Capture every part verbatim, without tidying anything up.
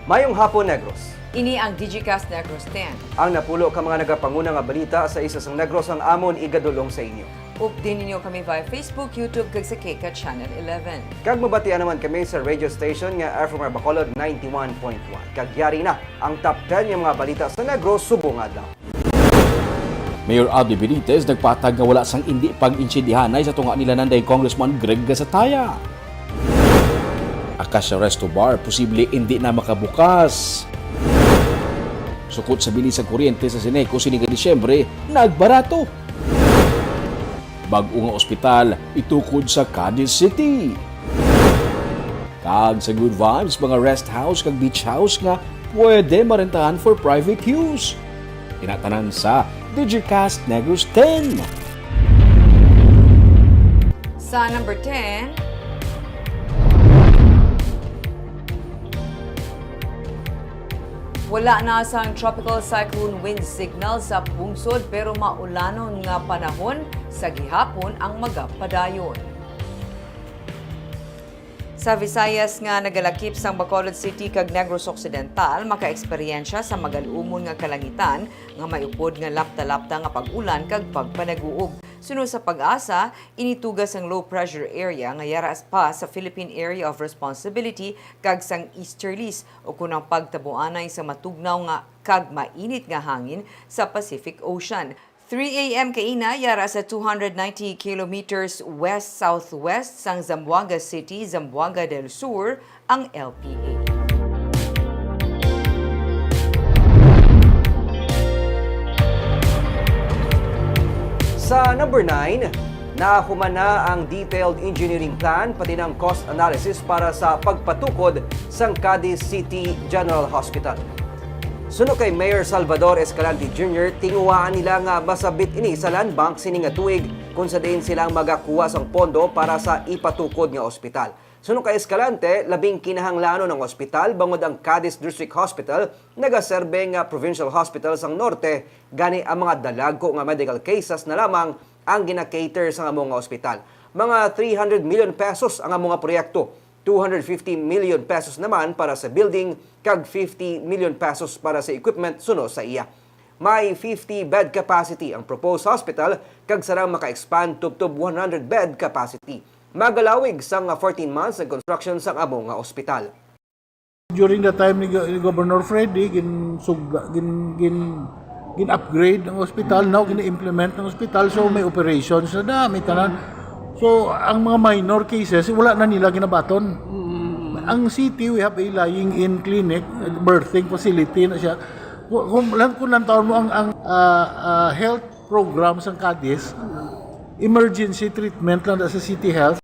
Mayong hapon, Negros. Ini ang Digicast Negros ten. Ang napulo ka mga nagapanguna nga balita sa isa sang Negros ang amon igadulong sa inyo. Updi ninyo kami via Facebook, YouTube, kag sa KCAT Channel eleven. Kag mabatian naman kami sa radio station nga F M R Bacolod ninety-one point one. Kag yari na ang top ten nga mga balita sa Negros subong adlaw. Mayor Albee Benitez nagpatag nga wala sang indi pag-intindihanay sa tunga nila nanday Congressman Greg Gasataya. Acacia Resto Bar posible indi na makabukas. Sukot sa bili sa kuryente sa Ceneco sini nga Disyembre, nagbarato. Bag-o nga ospital itukod sa Cadiz City. Kag sa Good Vibes, mga rest house kag beach house nga pwede marentahan for private use. Ina tanan sa Digicast Negros ten. Sa number ten, wala na sang tropical cyclone wind signal sa pungsod, pero maulanon nga panahon sa gihapon ang magapadayon. Sa Visayas nga nagalakip sang Bacolod City kag Negros Occidental, makaeksperyensya sa magalumon nga kalangitan nga may upod nga lapta-lapta nga pag-ulan kag pagpanaguob. Suno sa PAGASA, ini tuga sang low pressure area nga yara pa sa Philippine Area of Responsibility kag sang easterlies, ukon ang pagtabuanay sa matugnaw nga kag mainit nga hangin sa Pacific Ocean. Three A M kaina, yara sa two hundred ninety kilometers west-southwest sang Zamboanga City, Zamboanga del Sur, ang L P A. Sa number nine, nahuman na ang detailed engineering plan pati ng cost analysis para sa pagpatukod sang Cadiz City General Hospital. Suno kay Mayor Salvador Escalante Junior, tinguhaan nila nga masabit ini sa Land Bank sini nga tuig, kung sa diin sila magakuha sang pondo para sa ipatukod nga ospital. Suno kay Escalante, labing kinahanglanon ang ospital bangod ang Cadiz District Hospital nagaserbe nga provincial hospital sang norte, gani ang mga dalagko nga medical cases na lamang ang gina-cater sang amo nga ospital. Mga three hundred million pesos ang amo nga proyekto. Two hundred fifty million pesos naman para sa building kag fifty million pesos para sa equipment suno sa iya. May fifty bed capacity ang proposed hospital kag sarang maka-expand tubtob one hundred bed capacity. Magalawig sang fourteen months ang construction sang amo nga ospital. During the time ni Go- ni Governor Freddy, ginsugda, gin, gin, gin-upgrade ang ospital. Now, gina-implement ang ospital. So, may operations na da, may tanan. So, ang mga minor cases, wala na nila ginabaton. Ang city, we have a lying-in clinic, birthing facility na siya. Kung, kung, lang, kung lantawon mo ang, ang ah, ah, health program sang Cadiz, emergency treatment lang sa City Health.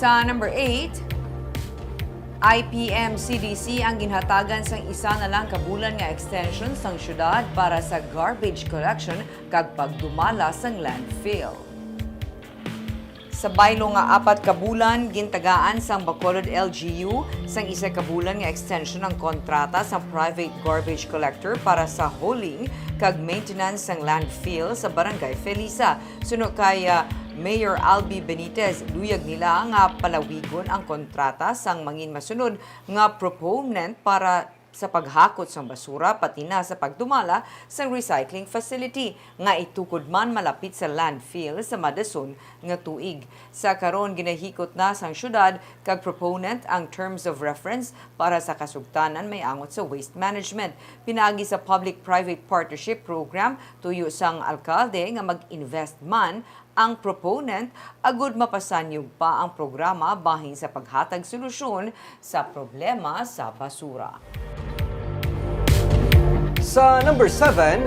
Sa number eight, I P M C D C ang ginhatagan sang isa na lang ka bulan nga extension sang syudad para sa garbage collection kag pagdumala sang landfill. Sa baylo nga apat ka bulan, gintagaan sang Bacolod L G U sang isa ka bulan nga extension ang kontrata sang private garbage collector para sa hauling kag maintenance sang landfill sa Barangay Felisa. Suno kay, ah, Mayor Albee Benitez, luyag nila nga palawigon ang kontrata sang mangin masunod nga proponent para sa paghakot sang basura, pati na sa pagdumala sang recycling facility nga itukod man malapit sa landfill sa madason nga tuig. Sa karon, ginahikot na sang syudad kag proponent ang terms of reference para sa kasugtanan may angot sa waste management. Pinaagi sa public-private partnership program, tuyo sang alkalde nga mag-invest man ang proponent agud mapasanyog pa ang programa bahin sa paghatag solusyon sa problema sa basura. Sa number seven,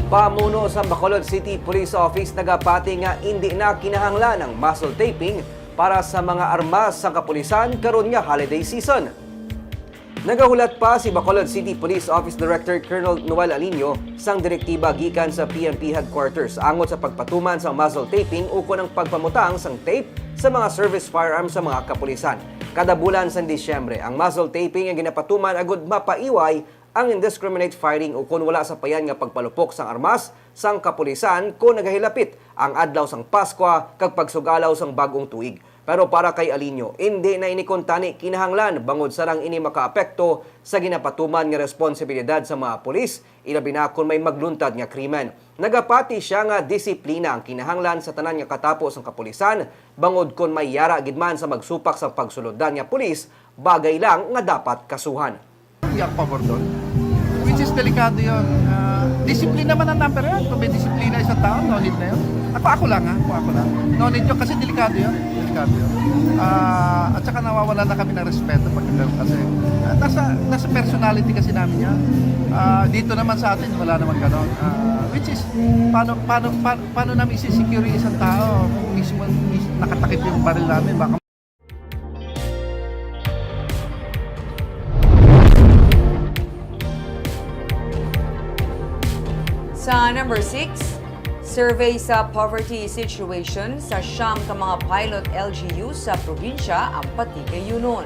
pamuno sa Bacolod City Police Office nagapati nga indi na kinahanglan ang muzzle taping para sa mga armas sa kapulisan karon nga holiday season. Nagahulat pa si Bacolod City Police Office Director Colonel Noel Aliño sang direktiba gikan sa P N P Headquarters angot sa pagpatuman sa muzzle taping ukon ang pagpamutang sang tape sa mga service firearms sa mga kapulisan. Kada bulan sang Disyembre, ang muzzle taping ang ginapatuman agud mapaiway ang indiscriminate firing ukon wala sapayan nga pagpalupok sang armas sang kapulisan kon nagahilapit ang adlaw sang Paskwa kag pagsugalaw sang bag-ong tuig. Pero para kay Alinio, indi na ini kuntani kinahanglan bangod sarang ini makaapekto sa ginapatuman nga responsibilidad sa mga pulis, ilabi na kon may magluntad nga krimen. Nagapati siya nga disiplina ang kinahanglan sa tanan nga katapo sang kapulisan, bangod kon may yara gid man sa magsupak sang pagsulundan nga pulis, bagay lang nga dapat kasuhan. Hindi ako pabor doon. Which is delikado yun. Ah, disiplina man ang number one. Kung may disiplina isang tao, no need na yun. Ako, ako lang ha, ako, ako lang. No need yun kasi delikado yun. Delikado yun. Ah, at saka nawawala na kami ng respeto pag ganun kasi. Ah, nasa, nasa personality kasi namin yan. Ah, dito naman sa atin, wala naman ganon. Ah, which is, paano, paano, paano, paano namin isi-secure yung isang tao kung mismo, mismo nakatakip yung baril namin? Baka Sa number six, survey sa poverty situation sa siyam ka mga pilot L G U sa probinsya ang patigayunon.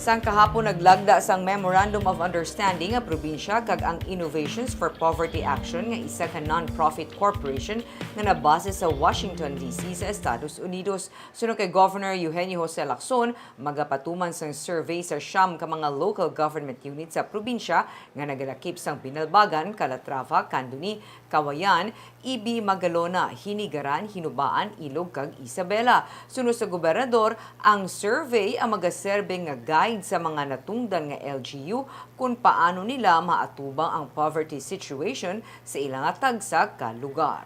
Sang kahapon, naglagda sang Memorandum of Understanding ang probinsya kag ang Innovations for Poverty Action nga isa ka non-profit corporation nga nabase sa Washington, D C sa Estados Unidos. Suno kay Governor Eugenio Jose Lacson, magapatuman sang survey sa siyam ka mga local government unit sa probinsya nga nagalakip sang Binalbagan, Calatrava, Candoni, Cauayan, Ibi, Magalona, Hinigaran, Hinubaan, Ilog, kag Isabela. Suno sa gobernador, ang survey ang magaserbe nga guide sa mga natungdan nga L G U kon paano nila maatubang ang poverty situation sa ila nga tagsa ka lugar.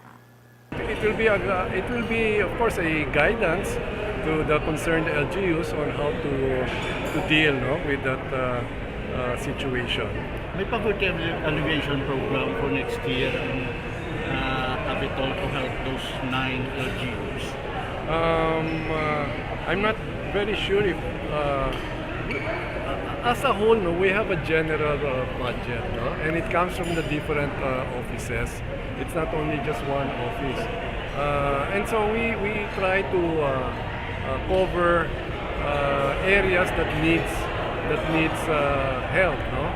It will be, a, it will be, of course, a guidance to the concerned L G Us on how to to deal, no, with that uh, uh, situation. May poverty alle- alleviation program for next year ang uh, Capitol to help those nine L G Us. Um, uh, I'm not very sure if, uh, as a whole, no, we have a general uh, budget, no, and it comes from the different uh, offices. It's not only just one office, uh, and so we we try to uh, uh, cover uh, areas that needs that needs uh, help, no.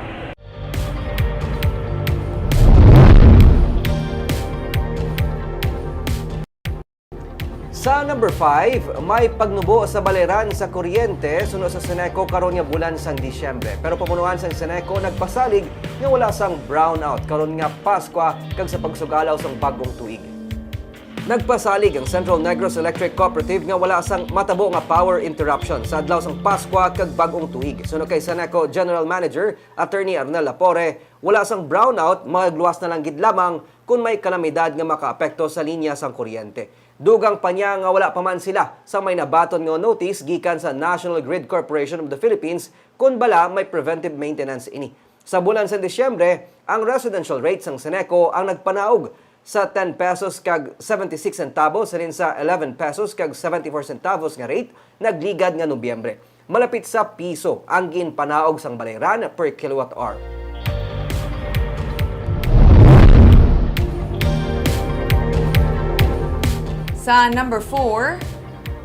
Sa number five, may pagnubo sa baliran sa kuryente suno sa Seneco karon nga bulan sang Disyembre. Pero pamunuan sang Seneco nagpasalig nga wala sang brownout karon nga Paskwa kag sa pagsugalaw sang bag-ong tuig. Nagpasalig ang Central Negros Electric Cooperative nga wala sang matabo nga power interruption sa adlaw sang Paskwa kag bag-ong tuig. Suno kay Seneco General Manager Attorney Arnel Lapore, wala sang brownout, magluwas na lang gid lamang kon may kalamidad nga makaapekto sa linya sang kuryente. Dugang pa niya nga wala pa man sila sa may nabaton nga notice gikan sa National Grid Corporation of the Philippines kon bala may preventive maintenance ini. Sa bulan sa Disyembre, ang residential rate sang Seneco ang nagpanaog sa ten pesos kag seventy-six centavos halin sa eleven pesos kag seventy-four centavos nga rate nagligad nga Nobyembre. Malapit sa piso ang ginpanaog sang balayran per kilowatt hour. Sa number four,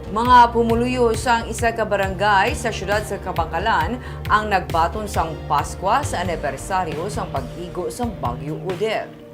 mga pumuluyo sang isa ka barangay sa siyudad sa Kabankalan ang nagbaton sang Paskwa sa anibersaryo sang pag-igo sang Bagyo Odette.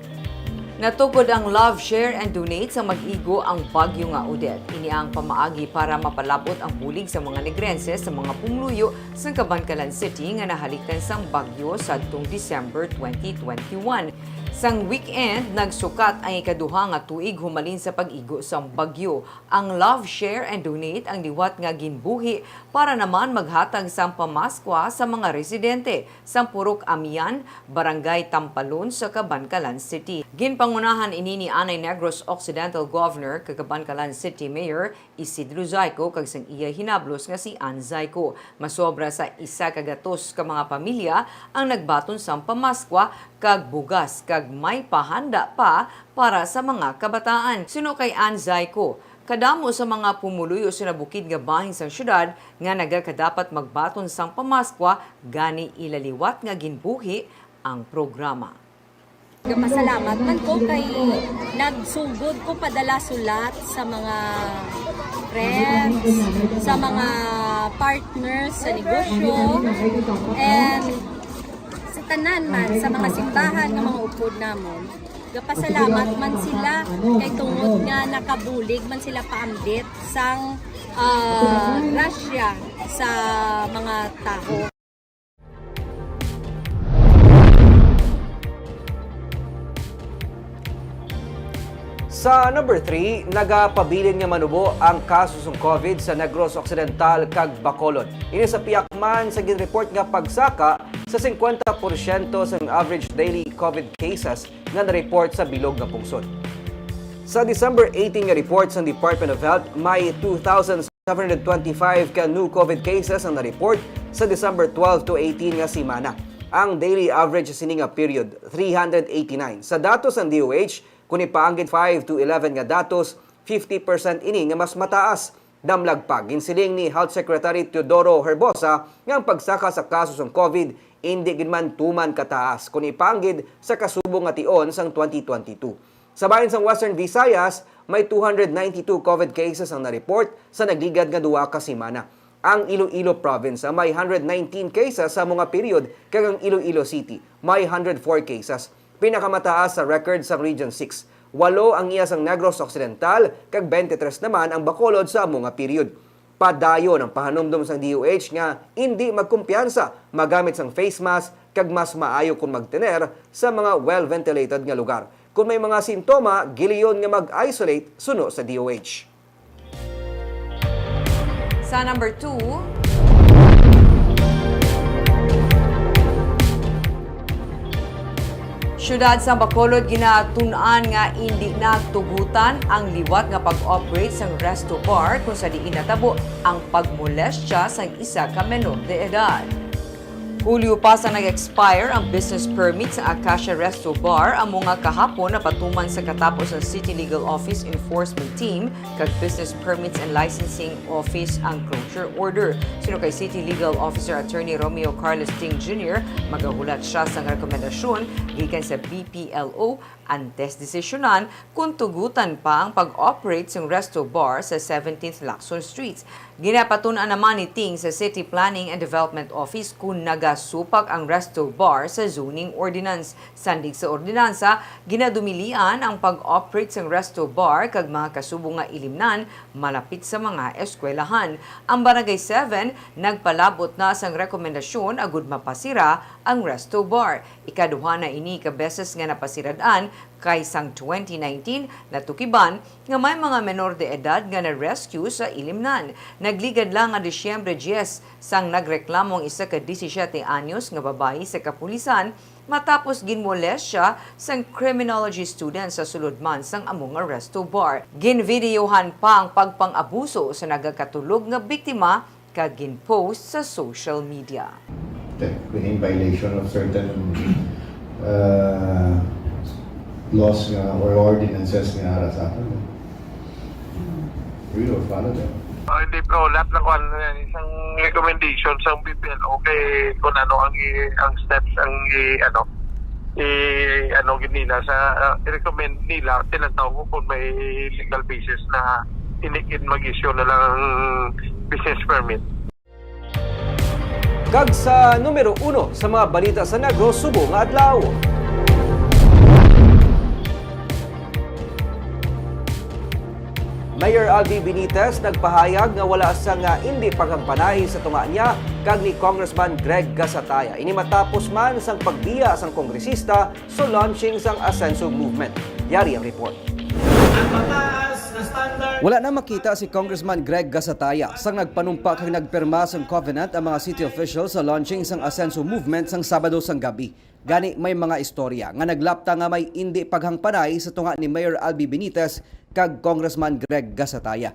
Natukod ang Love, Share, and Donate sa mag-igo ang bagyo nga Odette. Ini ang pamaagi para mapalab-ot ang bulig sa mga Negrense sa mga pumuluyo sang Kabankalan City nga nahalikdan sang bagyo sadtong December twenty twenty-one. Sang weekend, nagsukat ang ikaduha nga tuig humalin sa pag-igo sang bagyo. Ang Love, Share, and Donate ang liwat nga ginbuhi para naman maghatag sang pamaskwa sa mga residente sang Purok Amian, Barangay Tampalon sa Kabankalan City. Ginpangunahan ini ni Anay Negros Occidental Governor kag Kabankalan City Mayor Isidro Zayco kag sang iya hinablos nga si Ann Zayco. Masobra sa isa ka gatos ka mga pamilya ang nagbaton sang pamaskwa kag bugas kag may pahanda pa para sa mga kabataan. Suno kay Ann Zayco, kadamo sa mga pumuluyo sa nabukid nga bahin sang syudad nga nagakadapat magbaton sang pamaskwa, gani ila liwat nga ginbuhi ang programa. Nagapasalamat man ko kay nagsugod ko padala sulat sa mga friends, sa mga partners sa negosyo, and sa Tanan man sa mga simbahan nga mga upod namon, gapasalamat man sila kay tungod nga nakabulig man sila paambit sang, ah, grasya sa mga tawo. Sa number three, nagapabilin nga manubo ang kaso sang COVID sa Negros Occidental kag Bacolod. Ini sa pihak man sa ginreport nga pagsaka sa singkwenta porsyento sang average daily COVID cases nga na-report sa bilog nga pungsod. Sa December eighteen nga report sang Department of Health, may two thousand seven hundred twenty-five ka new COVID cases ang na-report sa December twelve to eighteen nga semana. Ang daily average sini nga period, three hundred eighty-nine. Sa datos sang D O H, kung ipaanggid five to eleven nga datos, fifty percent ini nga mas mataas. Damlag pa, ginsiling ni Health Secretary Teodoro Herbosa nga ang pagsaka sa kaso sang COVID indi gid man tuman kataas kung ipaanggid sa kasubo nga tion sang twenty twenty-two. Sa bahin sang Western Visayas, may two hundred ninety-two COVID cases ang na-report sa nagligad nga duha ka semana. Ang Iloilo Province may hundred nineteen cases sa amo nga period, kag ang Iloilo City may hundred four cases. Pinakamataas sa record sang Region six. Walo ang iya sang Negros Occidental, kag twenty-three naman ang Bacolod sa amo nga period. Padayon ang pahanumdom sang D O H nga indi magkumpiyansa, magamit sang face mask, kag mas maayo kon magtener sa mga well-ventilated nga lugar. Kon may mga sintoma, giliyon nga mag-isolate suno sa D O H. Sa number two, Siyudad sang Bacolod ginatun-an nga indi nagtugutan ang liwat nga pag-operate sang resto bar kung sa diin natabo ang pagmolestya sang isa ka menor de edad. Hulyo pa sa nag-expire ang business permit sa Acacia Resto Bar, amo nga kahapon napatuman sa katapos ang City Legal Office Enforcement Team kag Business Permits and Licensing Office ang closure order. Suno kay City Legal Officer Attorney Romeo Carlos Ting Junior, magahulat sia sang rekomendasyon gikan sa B P L O antes desisyonan kon tugutan pa ang pag-operate sang resto bar sa seventeenth Lacson Street. Ginapatun-an naman ni Ting sa City Planning and Development Office kon nagasupak ang resto bar sa zoning ordinance. Sandig sa ordinansa, ginadumilian ang pag-operate sang resto bar kag mga kasubo nga ilimnan malapit sa mga eskwelahan. Ang Barangay seven nagpalabot na sang rekomendasyon agud mapasira ang resto bar. Ikaduha na ini ka beses nga napasirad-an, kay sang twenty nineteen natukiban nga may mga menor de edad nga na-rescue sa ilimnan. Nagligad lang nga Disyembre diyes, sang nagreklamo ang isa ka disisiete anyos nga babayi sa kapulisan matapos ginmolest sia sang criminology student sa sulod man sang amo nga resto bar. Ginvideohan pa ang pagpang-abuso sa nagakatulog nga biktima kag gin-post sa social media. Like, in violation of certain uh, laws nga or ordinances nga ara sa aton. We will follow them. Oh, hindi, bro, lahat ng kuan na yan, isang recommendation sa B P L O kay kung ano ang i- ang steps ang i- ano i ano gid nila sa uh, recommend nila, tinantaw ko kung may legal basis na inikid mag-issue na lang business permit. Kag sa numero uno sa mga balita sa Negros subong nga adlaw. Mayor Albi Benitez nagpahayag nga wala sang indi paghangpanay sa tunga niya kag ni Congressman Greg Gasataya. Ini matapos man sang pagbiya sang kongresista sa launching sang Asenso Movement. Yari ang report. Wala na makita si Congressman Greg Gasataya sang nagpanumpa kag nagpirma sang covenant ang mga city officials sa launching sang Asenso Movement sang Sabado sang gabi. Gani may mga istorya nga naglapta nga may indi paghangpanay sa tunga ni Mayor Albi Benitez kag Congressman Greg Gasataya.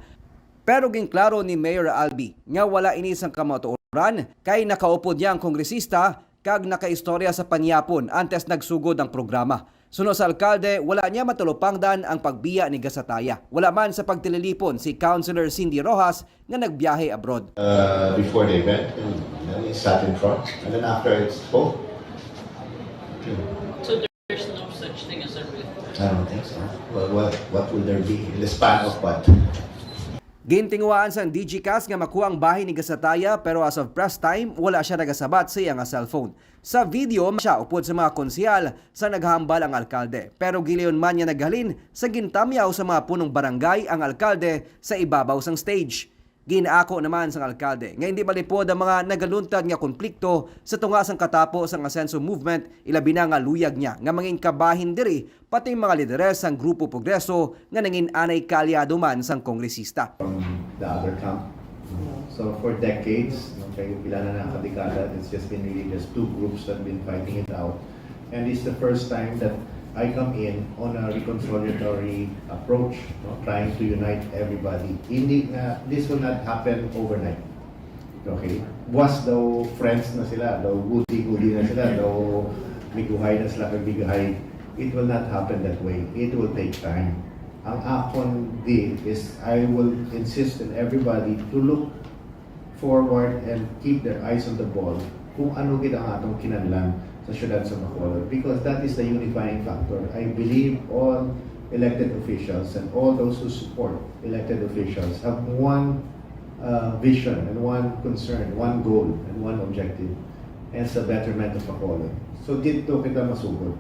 Pero ginklaro ni Mayor Albi nga wala ini sang kamatuoran kay nakaupod niya ang kongresista kag nakaistorya sa panyapon antes nagsugod ang programa. Suno sa alkalde, wala niya matalupangdan ang pagbiya ni Gasataya. Wala man sa pagtililipon si Councilor Cindy Rojas nga nagbiyahe abroad. Uh, before the event, and then he sat in front, and then after I spoke. So there's no such thing as a writ. I don't think so. What, what, what will there be in the span of what? Gintinguhaan sang DGCAS nga makuha ang bahin ni Gasataya, pero as of press time, wala siya nagasabat sa iya nga cellphone. Sa video, siya upod sa mga konsehal sa naghambal ang alkalde, pero gilayon man nga naghalin sa gintamyaw sa mga punong barangay ang alkalde sa ibabaw sang stage. Ginaako naman sang alkalde nga hindi malipod ang mga nagaluntad nga konflikto sa tunga sang katapo sang Asenso Movement, ilabi na nga luyag niya nga mangin kabahin diri pati ang mga lideres sang Grupo Progreso nga nangin anay kaalyado man sang kongresista. From the other camp. So for decades, no, kay pila na nga kadekada, it's just been really just two groups that have been fighting it out. And it's the first time that I come in on a reconciliatory approach, no, trying to unite everybody. Hindi na, this will not happen overnight. Okay? Buwas daw friends na sila, daw gudi-gudi na sila, daw miguhay na sila kag miguhay. It will not happen that way. It will take time. Ang akon deal is I will insist on everybody to look forward and keep their eyes on the ball kung ano gid ang atong kinahanglan sa siyudad sa Bacolod, because that is the unifying factor. I believe all elected officials and all those who support elected officials have one uh, vision and one concern, one goal and one objective, and sa betterment of Bacolod. So didto kita masugod.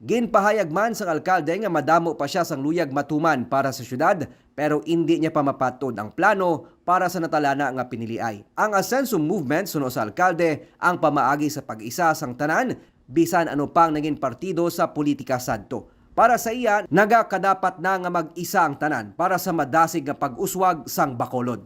Ginpahayag man sang alkalde nga madamo pa siya sang luyag matuman para sa siyudad, pero indi niya pa mapatod ang plano para sa natalana nga piniliay. Ang Asenso Movement, suno sa alkalde, ang pamaagi sa pag-isa sang tanan, bisan ano pang nangin partido sa politika sadto. Para sa iya, nagakadapat na nga mag-isa ang tanan para sa madasig nga pag-uswag sang Bacolod.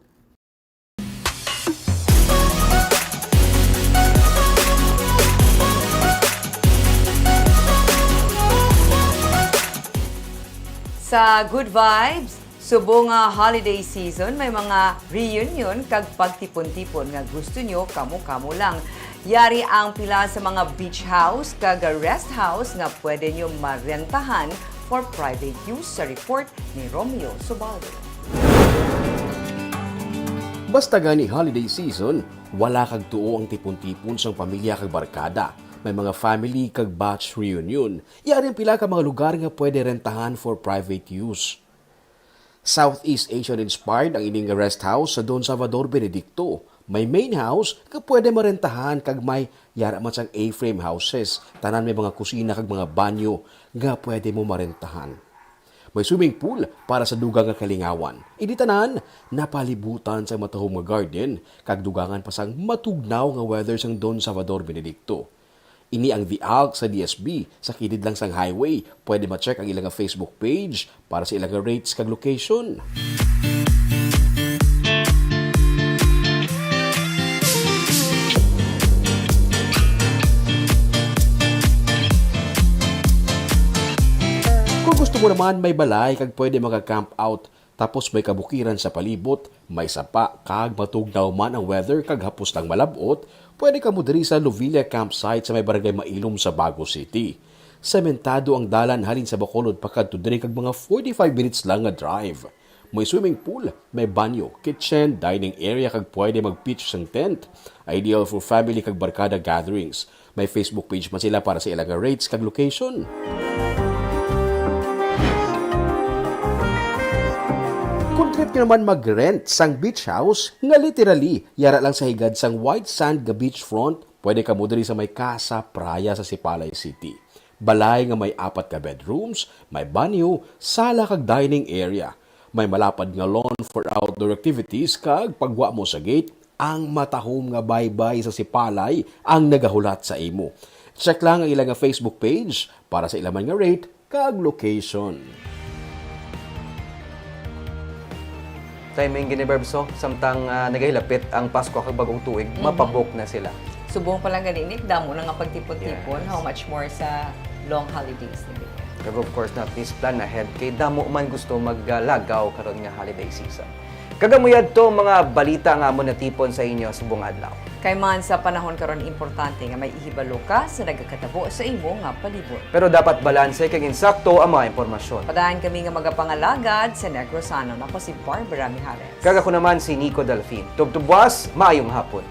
Sa Good Vibes, subong nga holiday season, may mga reunion kag pagtipon-tipon nga gusto nyo kamo-kamo lang. Yari ang pila sa mga beach house kag rest house nga pwede nyo marentahan for private use sa report ni Romeo Subaldo. Basta gani holiday season, wala kag tuo ang tipon-tipon sang pamilya kag barkada. May mga family kag batch reunion. Yari ang pila ka mga lugar nga pwede rentahan for private use. Southeast Asian-inspired ang ining rest house sa Don Salvador Benedicto. May main house nga pwede marentahan kag may yara man sang A-frame houses. Tanan may mga kusina kag mga banyo nga pwede mo marentahan. May swimming pool para sa dugang nga kalingawan. Ini tanan napalibutan sang matahom nga garden kag dugangan pa sang matugnaw nga weather sang Don Salvador Benedicto. Ini ang The Alk sa D S B, sa kilid lang sang highway. Pwede ma-check ang ila nga Facebook page para sa ila nga rates kag location. Kung gusto mo naman may balay kag pwede maka-camp out, tapos may kabukiran sa palibot, may sapa, kag matugnaw man ang weather kag hapos lang malab-ot, pwede kamo diri sa Lovilla Campsite sa may Barangay Mailom sa Bago City. Sementado ang dalan halin sa Bacolod pakadto diri kag mga forty-five minutes lang nga drive. May swimming pool, may banyo, kitchen, dining area kag pwede mag-pitch sang tent. Ideal for family kag barkada gatherings. May Facebook page man sila para sa ila nga rates kag location. Kung trip nyo naman mag-rent sang beach house, nga literally, yara lang sa higad sang white sand nga beachfront, pwede kamo diri sa may Casa Praya sa Sipalay City. Balay nga may apat ka bedrooms, may banyo, sala kag dining area. May malapad nga lawn for outdoor activities kag pagwa mo sa gate, ang matahom nga baybay sa Sipalay ang nagahulat sa imo. Check lang ang ila nga Facebook page para sa ila man nga rate kag location. Timing gini, Berbs, no? Samtang, ah, nagahilapit ang Pasko kag Bagong Tuig, Mhm. mapabook na sila. Subong pa lang gani, Nick, damo na nga pagtipon-tipon, Yes. how much more sa long holidays ni Bebe. Kag of course, na please plan ahead kay damo man gusto maglagaw karon nga holiday season. Kag amo yadto mga balita nga amon natipon sa inyo subong adlaw. Kay man sa panahon karon, importante nga may ihibalo ka sa nagakatabo sa imo nga palibot. Pero dapat balanse kag insakto ang mga impormasyon. Padayon kami nga magapangalagad sa Negros Sanum. Ako si Barbara Mijares. Kag ako naman si Nico Delfin. Tubtob buwas, maayong hapon.